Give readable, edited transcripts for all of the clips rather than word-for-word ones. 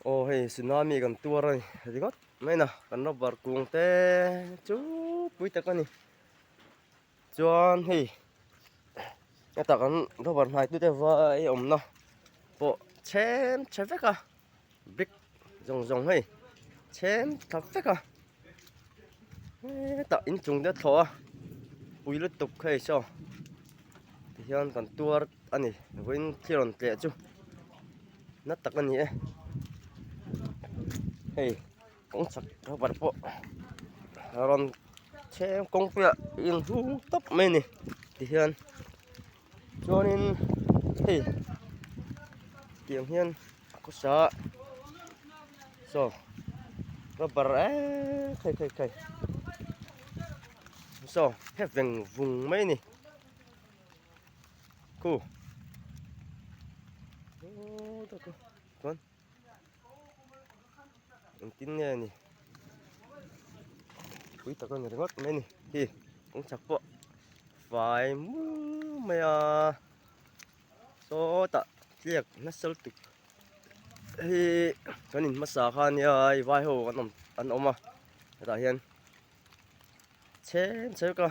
Aw hei tsunami kan tuar a ni ringawt mai na kan rubber kung te chu pui tak a ni chuan hei hetah kan rubber hnai tute vai awmna pawh chhem chhe vek a brick zawng zawng hei chhem thla vek a hetah inchung te a thlawh a pui lutuk hei saw tihian kan tuar a ni vawiin thil rawn tleh chu na tak a ni e hei kawng chak rubber pawh rawn chhem kawngpuiah inhung tawp mai a ni tihian chuanin hei tiang hian a khawsa saw rubber eee khai khai khai saw he veng vung mai a ni. Khu chuan engtin nge ni pui tak a ni ringawt mai a ni hi kawng chhak pawh fai mur mai a sawtah tliak nasa lutuk hi kan in hmasa kha ania vai ho an awm an awm a hetah hian chhem chhem ka.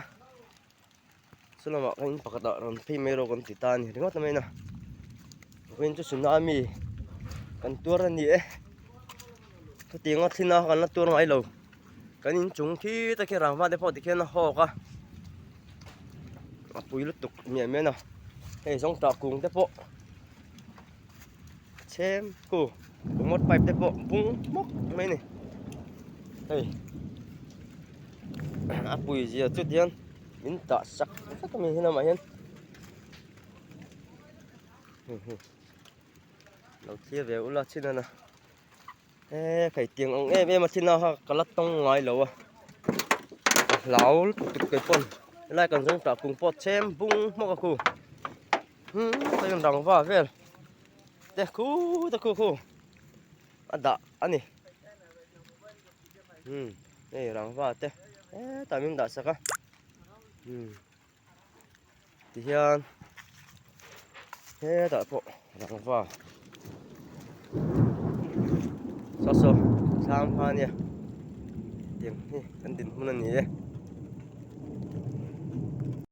Chu lamah khan in pakhat ah rawn phei mai rawh kan ti ta a ni ringawt mai na vawiin chu tsunami kan tuar a ni e chutiang a thlen a kan la tuar ngai lo kan inchung khi te khi rangva te pawh tikhian a hawk a a pui lutuk miah miah a hei zawngtah kung te pawh chhem khu remote pipe te pawh bung hmawk mai a ni hei a pui zia chu tihian min tah sak vek a mi hi lamah hian lo thlir ve ula chin a na he kai tiang ang em em a chin a kha ka la tawng ngai lo a ka hlau lutuk kei pawn helai kan zawng tah kung pawh chhem bung hmawk a khu hei rangva vel te khu te khu khu a dah a ni hei rangva te hetah min dah sak a tihian hetah pawh rangva saw saw thlam kha ania tiang hi kan dinhmun a ni e.